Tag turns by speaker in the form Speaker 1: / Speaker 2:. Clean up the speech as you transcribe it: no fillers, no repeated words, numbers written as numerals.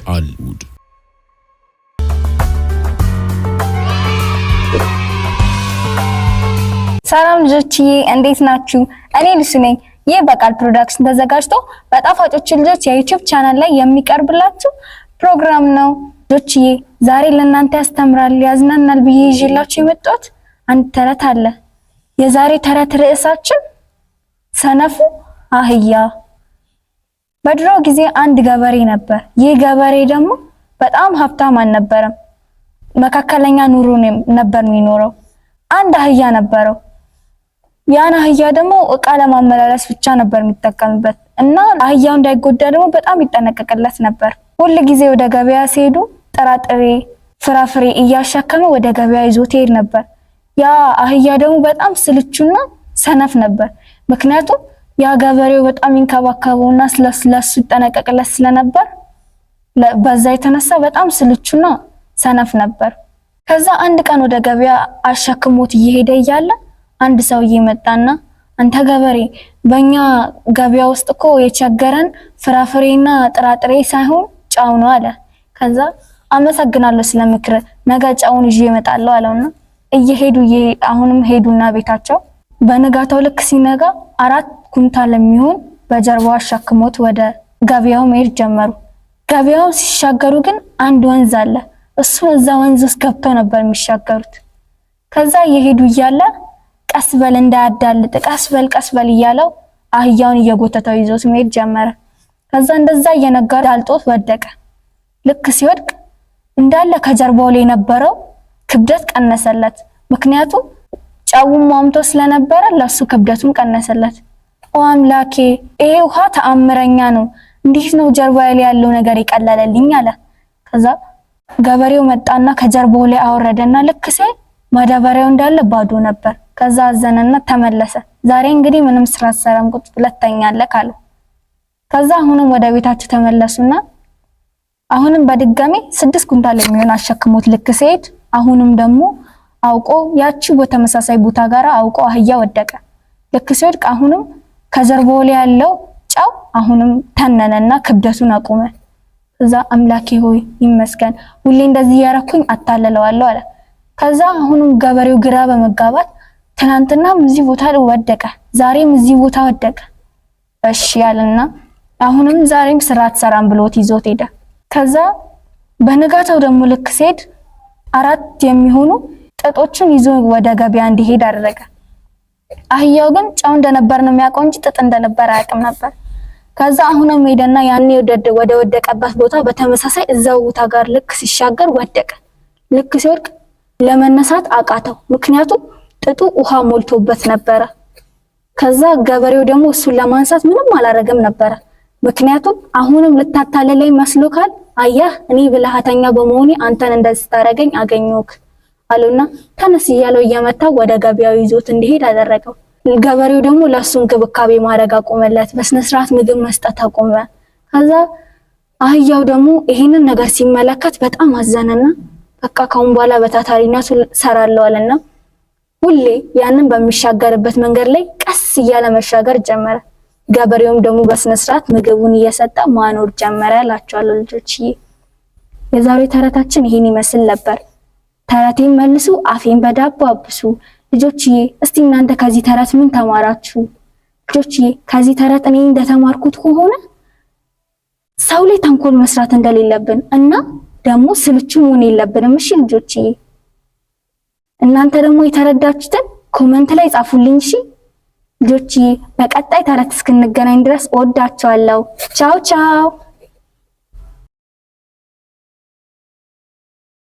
Speaker 1: ቃል ውድ
Speaker 2: ሰላም ልጆችዬ፣ እንዴት ናችሁ? እኔ ልሱ ነኝ። ይህ በቃል ፕሮዳክሽን ተዘጋጅቶ በጣፋጮች ልጆች የ YouTube channel ላይ የሚቀርብላችሁ ፕሮግራም ነው። ልጆችዬ፣ ዛሬ ለእናንተ ያስተምራል፣ ያዝናናል ብዬ ይዤላችሁ የመጣሁት አንድ ተረት አለ። የዛሬ ተረት ርዕሳችን ሰነፉ አህያ። በድሮ ጊዜ አንድ ገበሬ ነበር። ይህ ገበሬ ደግሞ በጣም ሀብታም አልነበረም። መካከለኛ ኑሮ ነበር የሚኖረው። አንድ አህያ ነበረው። ያን አህያ ደግሞ እቃ ለማመላለስ ብቻ ነበር የሚጠቀምበት እና አህያው እንዳይጎዳ ደግሞ በጣም ይጠነቀቅለት ነበር። ሁል ጊዜ ወደ ገበያ ሲሄዱ ጥራጥሬ፣ ፍራፍሬ እያሸከመ ወደ ገበያ ይዞት ይሄድ ነበር። ያ አህያ ደግሞ በጣም ስልቹና ሰነፍ ነበር። ምክንያቱም ያ ገበሬው በጣም ይንከባከበውና ስለሱ ይጠነቀቅለት ስለነበር በዛ የተነሳ በጣም ስልቹና ሰነፍ ነበር። ከዛ አንድ ቀን ወደ ገበያ አሸክሞት እየሄደ እያለ አንድ ሰውዬ መጣና አንተ ገበሬ፣ በእኛ ገበያ ውስጥ እኮ የቸገረን ፍራፍሬና ጥራጥሬ ሳይሆን ጨው ነው አለ። ከዛ አመሰግናለሁ ስለምክር፣ ነገ ጨውን ይዤ እመጣለሁ አለውና እየሄዱ አሁንም ሄዱና ቤታቸው በንጋታው ልክ ሲነጋ 4 ኩንታል የሚሆን በጀርባው አሸክሞት ወደ ገበያው መሄድ ጀመሩ። ገበያው ሲሻገሩ ግን አንድ ወንዝ አለ። እሱ እዛ ወንዝ ውስጥ ገብተው ነበር የሚሻገሩት። ከዛ እየሄዱ እያለ ቀስ በል እንዳያዳልጥ፣ ቀስ በል ቀስ በል እያለው አህያውን እየጎተተው ይዞት መሄድ ጀመረ። ከዛ እንደዛ እየነገረ ዳልጦት ወደቀ። ልክ ሲወድቅ እንዳለ ከጀርባው ላይ የነበረው ክብደት ቀነሰለት። ምክንያቱም ጨውም ሟምቶ ስለነበረ ለሱ ክብደቱን ቀነሰለት። ኦ አምላኬ፣ ይሄ ውሃ ተአምረኛ ነው፣ እንዴት ነው ጀርባ ላይ ያለው ነገር ይቀለለልኝ አለ። ከዛ ገበሬው መጣና ከጀርባው ላይ አወረደና ልክ ሲያይ ማዳበሪያው እንዳለ ባዶ ነበር። ከዛ አዘነና ተመለሰ። ዛሬ እንግዲህ ምንም ስራ አትሰራም፣ ቁጭ ብለህ ትተኛለህ አለው። ከዛ አሁንም ወደ ቤታቸው ተመለሱና አሁንም በድጋሚ 6 ኩንታል የሚሆን አሸክሞት ልክ ሲሄድ አሁንም ደግሞ አውቆ ያቺው በተመሳሳይ ቦታ ጋር አውቆ አህያ ወደቀ። ልክ ሲወድቅ አሁንም ከጀርባው ላይ ያለው ጨው አሁንም ተነነና ክብደቱን አቆመ። ከዛ አምላኬ ሆይ ይመስገን፣ ሁሌ እንደዚህ እያረኩኝ አታለለዋለሁ አለ። ከዛ አሁንም ገበሬው ግራ በመጋባት ትናንትናም እዚህ ቦታ ወደቀ፣ ዛሬም እዚህ ቦታ ወደቀ። እሺ ያለና አሁንም ዛሬም ስራ አትሰራም ብሎት ይዞት ሄደ። ከዛ በንጋታው ደግሞ ልክ ሲሄድ 4 የሚሆኑ ጥጦችን ይዞ ወደ ገበያ እንዲሄድ አደረገ። አህያው ግን ጨው እንደነበር ነው የሚያውቀው እንጂ ጥጥ እንደነበር አያውቅም ነበር። ከዛ አሁንም ሄደና ያኔ ወደ ወደቀበት ቦታ በተመሳሳይ እዛው ቦታ ጋር ልክ ሲሻገር ወደቀ። ልክ ሲወድቅ ለመነሳት አቃተው። ምክንያቱም ጥጡ ውሃ ሞልቶበት ነበረ። ከዛ ገበሬው ደግሞ እሱን ለማንሳት ምንም አላረገም ነበረ። ምክንያቱም አሁንም ልታታልለኝ መስሎካል፣ አየህ እኔ ብልሃተኛ በመሆኔ አንተን እንደዚህ ስታረገኝ አገኘሁክ አሉና ተነስ እያለው እየመታው ወደ ገበያው ይዞት እንዲሄድ አደረገው። ገበሬው ደግሞ ለእሱ እንክብካቤ ማድረግ አቆመለት። በስነ ስርዓት ምግብ መስጠት አቆመ። ከዛ አህያው ደግሞ ይሄንን ነገር ሲመለከት በጣም አዘነና በቃ ካሁን በኋላ በታታሪነቱ ሰራለው አለና ሁሌ ያንን በሚሻገርበት መንገድ ላይ ቀስ እያለ መሻገር ጀመረ። ገበሬውም ደግሞ በስነ ስርዓት ምግቡን እየሰጠ ማኖር ጀመረ እላቸዋለሁ ልጆችዬ። የዛሬው ተረታችን ይሄን ይመስል ነበር። ተረቴን መልሱ፣ አፌን በዳቦ አብሱ። ልጆችዬ እስቲ እናንተ ከዚህ ተረት ምን ተማራችሁ? ልጆችዬ ከዚህ ተረት እኔ እንደተማርኩት ከሆነ ሰው ላይ ተንኮል መስራት እንደሌለብን እና ደግሞ ስልቹ መሆን የለብንም። እሺ ልጆችዬ፣ እናንተ ደግሞ የተረዳችሁትን comment ላይ ጻፉልኝ። እሺ ልጆችዬ፣ በቀጣይ ተረት እስክንገናኝ ድረስ እወዳችኋለሁ። ቻው ቻው።